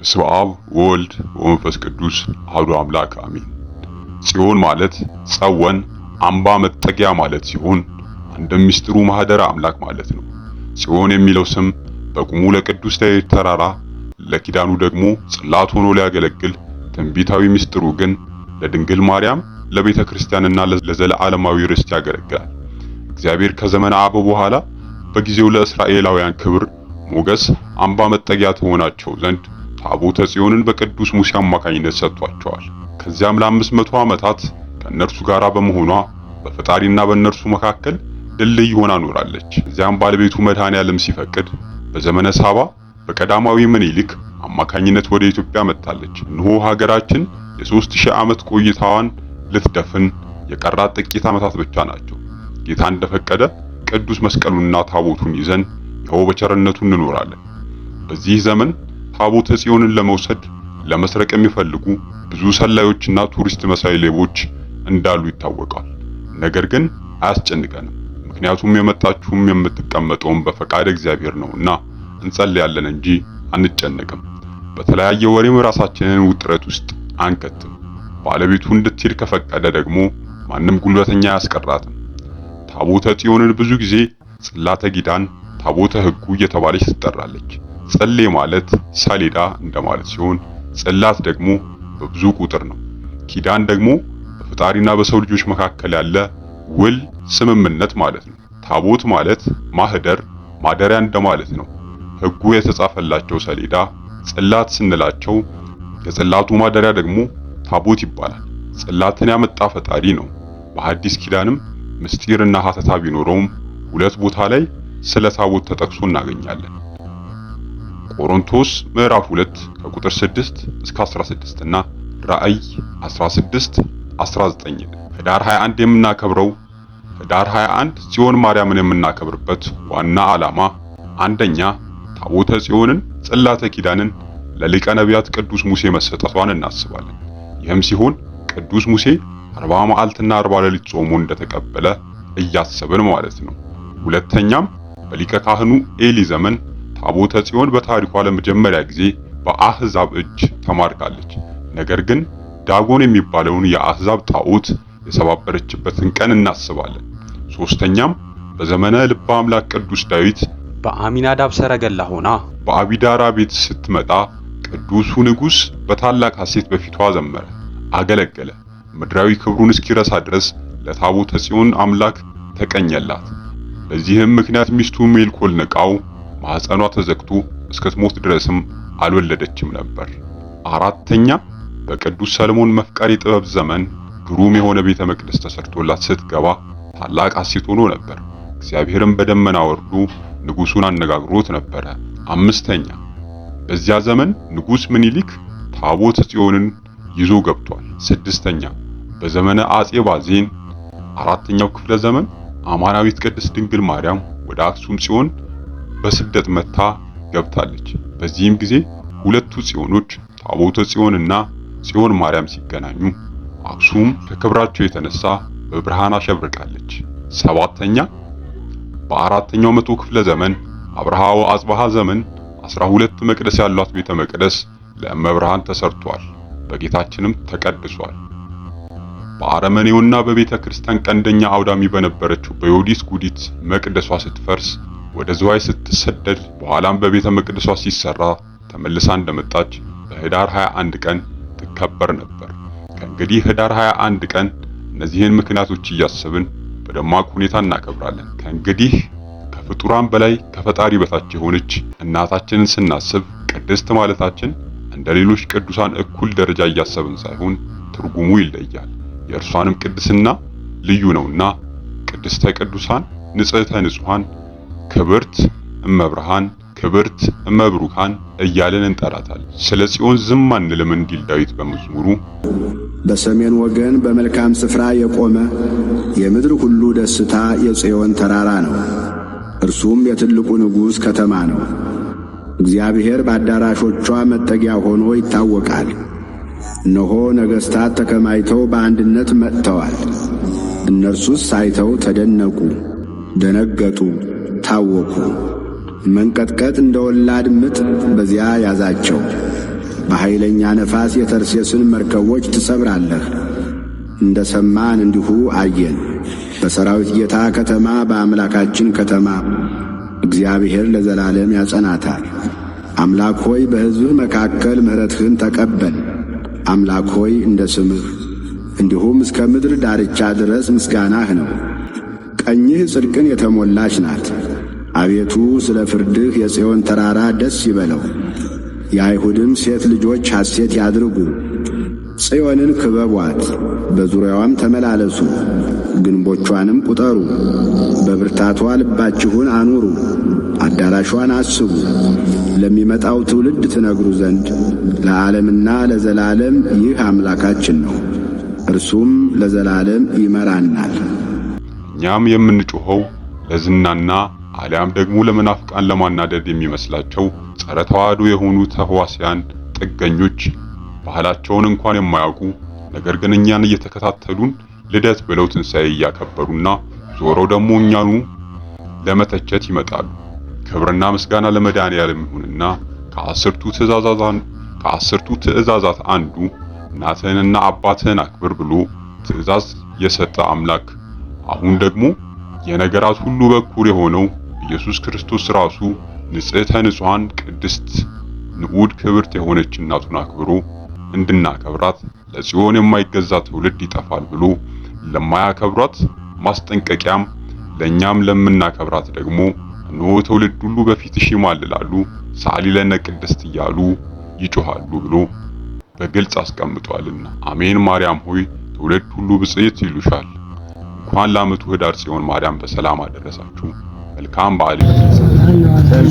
በስመ አብ ወወልድ ወመንፈስ ቅዱስ አሐዱ አምላክ አሜን። ጽዮን ማለት ጸወን አምባ መጠጊያ ማለት ሲሆን አንድም ምስጢሩ ማህደረ አምላክ ማለት ነው። ጽዮን የሚለው ስም በቁሙ ለቅዱስ ዳዊት ተራራ ለኪዳኑ ደግሞ ጽላት ሆኖ ሊያገለግል፣ ትንቢታዊ ምስጢሩ ግን ለድንግል ማርያም ለቤተ ክርስቲያንና ለዘለዓለማዊ ርስት ያገለግላል። እግዚአብሔር ከዘመነ አበው በኋላ በጊዜው ለእስራኤላውያን ክብር ሞገስ አምባ መጠጊያ ትሆናቸው ዘንድ ታቦተ ጽዮንን በቅዱስ ሙሴ አማካኝነት ሰጥቷቸዋል። ከዚያም ለ500 ዓመታት ከእነርሱ ጋር በመሆኗ በፈጣሪና በእነርሱ መካከል ድልድይ ሆና ኖራለች። እዚያም ባለቤቱ መድኃኔዓለም ሲፈቅድ በዘመነ ሳባ በቀዳማዊ ምኒልክ አማካኝነት ወደ ኢትዮጵያ መጥታለች። እነሆ ሀገራችን የ3000 ዓመት ቆይታዋን ልትደፍን የቀራት ጥቂት ዓመታት ብቻ ናቸው። ጌታ እንደፈቀደ ቅዱስ መስቀሉንና ታቦቱን ይዘን ይኸው በቸርነቱ እንኖራለን። በዚህ ዘመን ታቦተ ጽዮንን ለመውሰድ ለመስረቅ የሚፈልጉ ብዙ ሰላዮችና ቱሪስት መሳይ ሌቦች እንዳሉ ይታወቃል። ነገር ግን አያስጨንቀንም። ምክንያቱም የመጣችሁም የምትቀመጠውም በፈቃድ እግዚአብሔር ነውና እንጸልያለን እንጂ አንጨነቅም። በተለያየ ወሬም ራሳችንን ውጥረት ውስጥ አንከትም። ባለቤቱ እንድትሄድ ከፈቀደ ደግሞ ማንም ጉልበተኛ አያስቀራትም። ታቦተ ጽዮንን ብዙ ጊዜ ጽላተ ኪዳን፣ ታቦተ ሕጉ እየተባለች ትጠራለች። ጸሌ ማለት ሰሌዳ እንደማለት ሲሆን ጽላት ደግሞ በብዙ ቁጥር ነው። ኪዳን ደግሞ በፈጣሪና በሰው ልጆች መካከል ያለ ውል ስምምነት ማለት ነው። ታቦት ማለት ማህደር ማደሪያ እንደማለት ነው። ሕጉ የተጻፈላቸው ሰሌዳ ጽላት ስንላቸው የጽላቱ ማደሪያ ደግሞ ታቦት ይባላል። ጽላትን ያመጣ ፈጣሪ ነው። በሐዲስ ኪዳንም ምስጢርና ሐተታ ቢኖረውም ሁለት ቦታ ላይ ስለ ታቦት ተጠቅሶ እናገኛለን። ቆሮንቶስ ምዕራፍ 2 ከቁጥር 6 እስከ 16 እና ራእይ 16 19። ህዳር 21 የምናከብረው ህዳር 21 ጽዮን ማርያምን የምናከብርበት ዋና ዓላማ አንደኛ ታቦተ ጽዮንን ጽላተ ኪዳንን ለሊቀ ነቢያት ቅዱስ ሙሴ መሰጠቷን እናስባለን። ይህም ሲሆን ቅዱስ ሙሴ 40 መዓልትና 40 ሌሊት ጾሞ እንደተቀበለ እያሰብን ማለት ነው። ሁለተኛም በሊቀ ካህኑ ኤሊ ዘመን ታቦተ ጽዮን በታሪኳ ለመጀመሪያ ጊዜ በአህዛብ እጅ ተማርካለች። ነገር ግን ዳጎን የሚባለውን የአህዛብ ጣዖት የሰባበረችበትን ቀን እናስባለን። ሶስተኛም በዘመነ ልበ አምላክ ቅዱስ ዳዊት በአሚናዳብ ሰረገላ ሆና በአቢዳራ ቤት ስትመጣ ቅዱሱ ንጉሥ በታላቅ ሐሴት በፊቷ ዘመረ፣ አገለገለ። ምድራዊ ክብሩን እስኪረሳ ድረስ ለታቦተ ጽዮን አምላክ ተቀኘላት። በዚህም ምክንያት ሚስቱ ሜልኮል ንቃው ማህፀኗ ተዘግቶ እስክትሞት ድረስም አልወለደችም ነበር። አራተኛ በቅዱስ ሰለሞን መፍቀሬ ጥበብ ዘመን ግሩም የሆነ ቤተ መቅደስ ተሰርቶላት ስትገባ ታላቅ ሐሴት ሆኖ ነበር። እግዚአብሔርም በደመና ወርዶ ንጉሱን አነጋግሮት ነበረ። አምስተኛ በዚያ ዘመን ንጉስ ምኒልክ ታቦተ ጽዮንን ይዞ ገብቷል። ስድስተኛ በዘመነ አጼ ባዜን አራተኛው ክፍለ ዘመን አማናዊት ቅድስት ድንግል ማርያም ወደ አክሱም ጽዮን በስደት መታ ገብታለች። በዚህም ጊዜ ሁለቱ ጽዮኖች ታቦተ ጽዮንና ጽዮን ማርያም ሲገናኙ አክሱም ከክብራቸው የተነሳ በብርሃን አሸብርቃለች። ሰባተኛ በአራተኛው መቶ ክፍለ ዘመን አብርሃ ወአጽብሃ ዘመን 12 መቅደስ ያሏት ቤተ መቅደስ ለእመብርሃን ተሰርቷል፣ በጌታችንም ተቀድሷል። በአረመኔውና በቤተ ክርስቲያን ቀንደኛ አውዳሚ በነበረችው በዮዲስ ጉዲት መቅደሷ ስትፈርስ ወደ ዝዋይ ስትሰደድ በኋላም በቤተ መቅደሷ ሲሰራ ተመልሳ እንደመጣች በህዳር 21 ቀን ትከበር ነበር። ከእንግዲህ ህዳር 21 ቀን እነዚህን ምክንያቶች እያሰብን በደማቅ ሁኔታ እናከብራለን። ከእንግዲህ ከፍጡራን በላይ ከፈጣሪ በታች የሆነች እናታችንን ስናስብ ቅድስት ማለታችን እንደ ሌሎች ቅዱሳን እኩል ደረጃ እያሰብን ሳይሆን ትርጉሙ ይለያል። የእርሷንም ቅድስና ልዩ ነውና ቅድስተ ቅዱሳን፣ ንጽሕተ ንጹሐን፣ ክብርት እመብርሃን፣ ክብርት እመብሩካን እያልን እንጠራታለን። ስለ ጽዮን ዝም አንልም እንዲል ዳዊት በመዝሙሩ በሰሜን ወገን በመልካም ስፍራ የቆመ የምድር ሁሉ ደስታ የጽዮን ተራራ ነው። እርሱም የትልቁ ንጉሥ ከተማ ነው። እግዚአብሔር በአዳራሾቿ መጠጊያ ሆኖ ይታወቃል። እነሆ ነገሥታት ተከማይተው በአንድነት መጥተዋል። እነርሱስ አይተው ተደነቁ፣ ደነገጡ፣ ታወኩ። መንቀጥቀጥ እንደ ወላድ ምጥ በዚያ ያዛቸው። በኃይለኛ ነፋስ የተርሴስን መርከቦች ትሰብራለህ። እንደ ሰማን እንዲሁ አየን። በሰራዊት ጌታ ከተማ በአምላካችን ከተማ እግዚአብሔር ለዘላለም ያጸናታል። አምላክ ሆይ፣ በሕዝብህ መካከል ምሕረትህን ተቀበል። አምላክ ሆይ፣ እንደ ስምህ እንዲሁም እስከ ምድር ዳርቻ ድረስ ምስጋናህ ነው። ቀኝህ ጽድቅን የተሞላች ናት። አቤቱ፣ ስለ ፍርድህ የጽዮን ተራራ ደስ ይበለው፣ የአይሁድም ሴት ልጆች ሐሴት ያድርጉ። ጽዮንን ክበቧት፣ በዙሪያዋም ተመላለሱ፣ ግንቦቿንም ቁጠሩ። በብርታቷ ልባችሁን አኑሩ፣ አዳራሿን አስቡ። ለሚመጣው ትውልድ ትነግሩ ዘንድ ለዓለምና ለዘላለም ይህ አምላካችን ነው፣ እርሱም ለዘላለም ይመራናል። እኛም የምንጮኸው ለዝናና አሊያም ደግሞ ለመናፍቃን ለማናደድ የሚመስላቸው ጸረ ተዋህዶ የሆኑ ተህዋሲያን ጥገኞች፣ ባህላቸውን እንኳን የማያውቁ፣ ነገር ግን እኛን እየተከታተሉን ልደት ብለው ትንሣኤ እያከበሩና ዞረው ደግሞ እኛኑ ለመተቸት ይመጣሉ። ክብርና ምስጋና ለመድኃኔዓለም ይሁንና ከ10ቱ ትእዛዛት አንዱ እናትህንና አባትህን አክብር ብሎ ትእዛዝ የሰጠ አምላክ፣ አሁን ደግሞ የነገራት ሁሉ በኩር የሆነው ኢየሱስ ክርስቶስ ራሱ ንጽሕተ ንጹሐን፣ ቅድስት፣ ንዑድ፣ ክብርት የሆነች እናቱን አክብሮ እንድናከብራት፣ ለጽዮን የማይገዛ ትውልድ ይጠፋል ብሎ ለማያከብሯት ማስጠንቀቂያም፣ ለኛም ለምናከብራት ደግሞ እነሆ ትውልድ ሁሉ በፊትሽ ይማልላሉ፣ ሰአሊ ለነ ቅድስት እያሉ ይጮሃሉ ብሎ በግልጽ አስቀምጧልና። አሜን። ማርያም ሆይ፣ ትውልድ ሁሉ ብጽዕት ይሉሻል። እንኳን ለዓመቱ ህዳር ጽዮን ማርያም በሰላም አደረሳችሁ። መልካም በዓል ይሁን።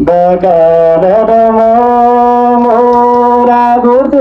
በቀለ ደሞ ሙላጉርቴከ።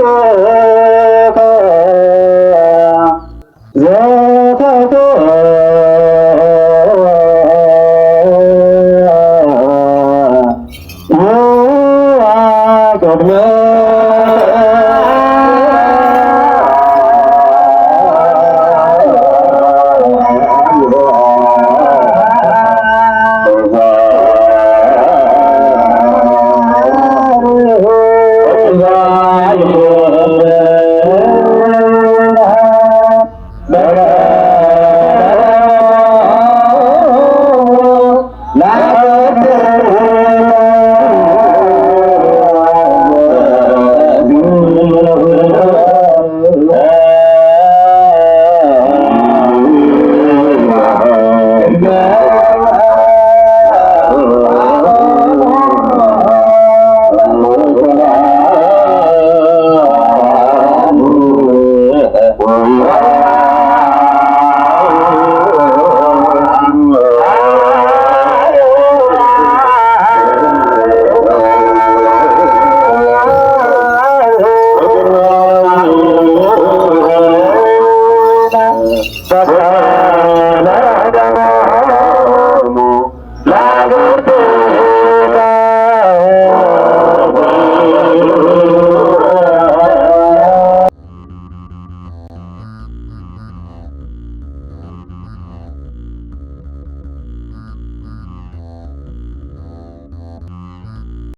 Bye.